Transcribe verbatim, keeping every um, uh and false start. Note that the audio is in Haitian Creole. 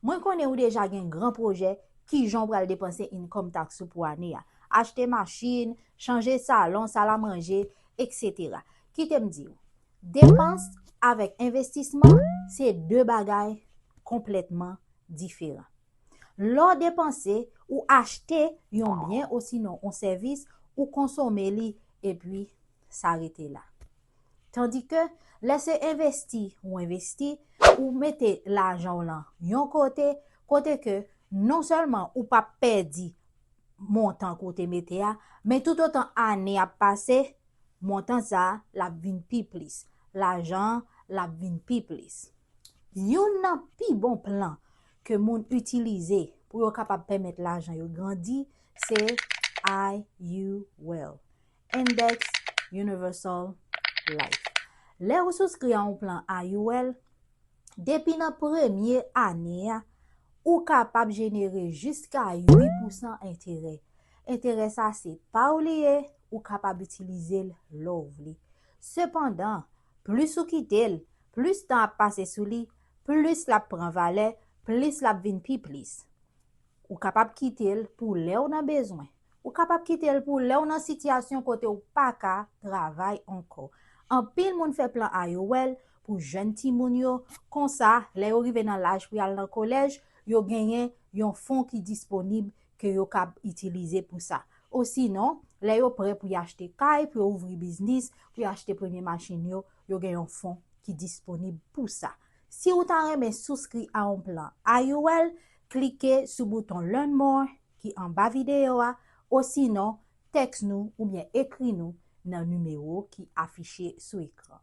Mwen konnen ou deja gen gran pwojè, kijan w pral depanse income tax ou pou ane a. Achte machin, chanje salon, sal a manje, et cetera. Kite m di w, depans avèk envestisman se de bagay konplètman diferan. Lè w depanse, ou achte yon byen osinon yon sèvis, ou konsome li, epi sa rete la. Tandike, lè se envesti ou envesti, ou mete lajan w lan yon kote, kote ke non sèlman ou p ap pèdi montan ke w te mete a, men toutotan ane ap pase, montan sa a l ap vin pi plis, lajan an l ap vin pi plis. Youn nan pi bon plan ke moun itilize pou yo kapab pèmèt lajan yo grandi, se I U L, Index Universal Life. Lè ou souskri a yon plan I U L, depi nan premye ane a, ou kapab jenere jiska uit pousan enterè. Enterè sa se pa w li ye, ou kapab itilize l lè w vle. Sepandan, plis ou kite l, plis tan ap pase sou li, plis l ap pran valè, plis l ap vin pi plis. Ou kapab kite l pou lè w nan bezwen. Ou kapab kite l pou lè w nan sitiyasyon kote w pa ka travay ankò. Anpil moun fè plan I U L pou jèn timoun yo, konsa, lè yo rive nan laj pou y al nan kolèj, yo genyen yon fon ki disponib ke yo kab itilize pou sa. Osinon, lè yo prè pou y achte kay, pou yo ouvri biznis, pou y achte premye machin yo, yo gen yon fon ki disponib pou sa. Si ou ta renmen souskri a yon plan I U L, klike sou bouton Learn More ki anba videyo a, osinon, tèks nou oubyen ekri nou nan nimewo ki afiche sou ekran.